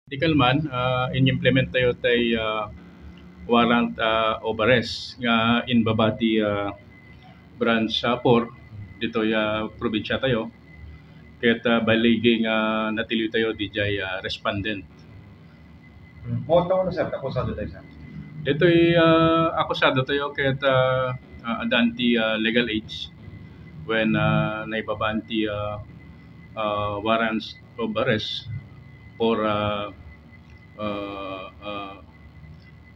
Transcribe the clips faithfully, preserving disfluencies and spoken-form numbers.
Ti kalman, ah, in-implement tayo tay, ah, warrant, ah, of arrest nga inbaba ti, ah, branch, ah, four ditoy, ah, probinsya tayo. Ket, ah, baligi nga natiliw tayo dijay, ah, respondent. Hmm. Maunta ko na, sir, akusado tayo, sir. Ditoy, ah, akusado tayo ket, ah, ah, addaan ti, ah, legal age when, ah, naibabaan ti, ah, ah, warrants of arrest for, ah, ah, ah,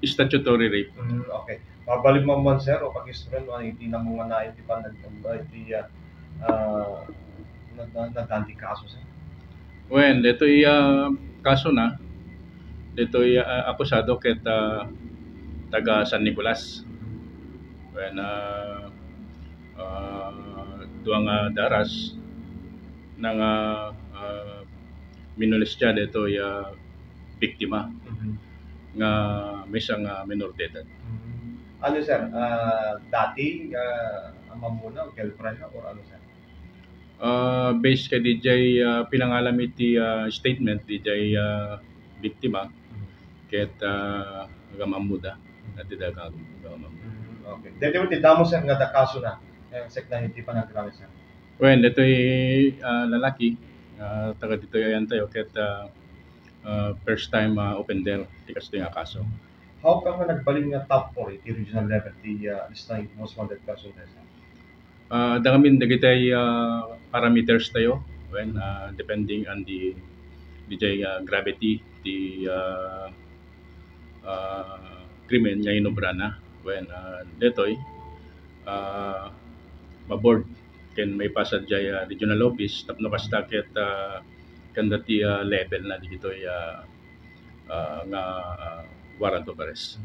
statutory rape. Mm, okay. Mabalin man, sir, o pag-istoryan no iti namunganaen ti panag-, iti, ah, ah, na-, na-, nadan ti kaso, sir? Wen, detoy, ah, kaso na, detoy, ah, akusado ket, ah, taga San Nicolas. Wen, ah, ah, dua nga daras na nga, ah, minolestia detoy, ah, biktima Mhm. nga maysa nga minor de edad. Mm. Ano, sir? Ah, dati nga ammamona, girlfriend na, or ano, sir? Ah, based kay dijay, ah, pinangalam iti, ah, statement dijay, ah, biktima, Mhm. ket, ah, agamammoda. Dati da agam-, agamammoda. Mm, okay. Dati ti damo, sir, nga adda kaso na, eh, sekna iti panagrami, sir. Wen, ditoy, ah, lalaki, ah, taga ditoy ayan tayo, ket, ah, ah, first time, ah, offender ti kastoy nga kaso. How come nga nagbalin nga top four iti regional level ti, ah, lista iti most wanted person, sir? Ah, adda ngamin dagiti, ah, parameters tayo, wen, ah, depending on the, dijay, ah, gravity ti, ah, ah, krimen nga inobrana. Wen, ah, detoy, ah, maboard ken maipasa dijay, ah, regional office tapno kasta ket, ah, kanda ti, ah, level na digitoy, ah, ah, nga, ah, warrant of arrest.